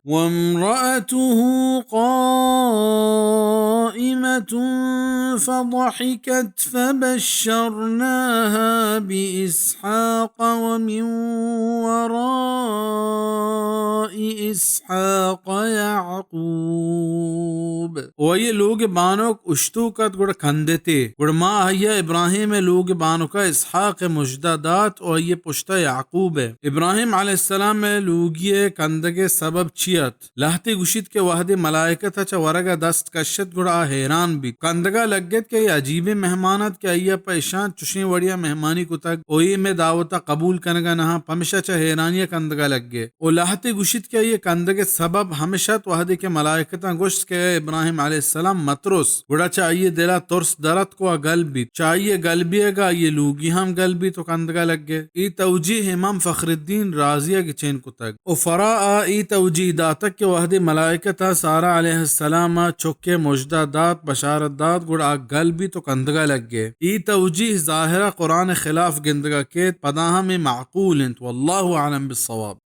وامرأته قائمة فضحكت فبشرناها بإسحاق ومن وراء إسحاق يعقوب. و آئی لوگ بانک اشتوک ات، گڑا کندتے. گڑا ما آئی ءَ ابراہیم ءِ لوگ بانک ءَ اسحاق ءِ مژدہ دات و آئی ءِ پشت ءَ یعقوب ءِ. ابراہیم علیہ السلام ءِ لوگی ءِ کندگ ءِ سبب چی ات؟ لہتے گوشیت کہ وہدے ملائکت ءَ چہ ورگ ءَ دست کشت، گڑا آ حیران بیت. کندگ ءَ لگت کہ اے عجیبیں مہمان ات کہ آئی ءَ پہ اشاں چشیں وڑی ءَ مہمانی کتگ و اے مئے دعوت ءَ قبول کنگ ءَ نہ آں، پمیشا چہ حیرانی ءَ کندگ ءَ لگے. و لہتے گوشیت کہ آئی ءِ کندگ ءِ سبب ہمش ات، وہدے کہ ملائکتاں گوشت کہ اے ابراہیم علیہ السلام مترس، گڑا چہ آئی ءِ دل ءَ ترس در اتک و آ گل بیت. چہ آئی ءِ گل بیگ ءَ آئی ءِ لوگی ہم گل بیت و کندگ ءَ لگے. اے توجیہ امام فخر الدین رازی ءَ گچین کتگ. و فرا ءَ اے توجیہ داتگ کہ وہدے ملائکت ءَ سارہ علیہ السلام ءَ چک ءِ مژدہ دات، بشارت دات، گڑا آ گل بیت و کندگ ءَ لگے. اے توجیہ ظاہر ءَ قرآن ءِ خلاف گندگ ءَ کیت، پدا ہم اے معقول انت. واللہ اعلم بالصواب.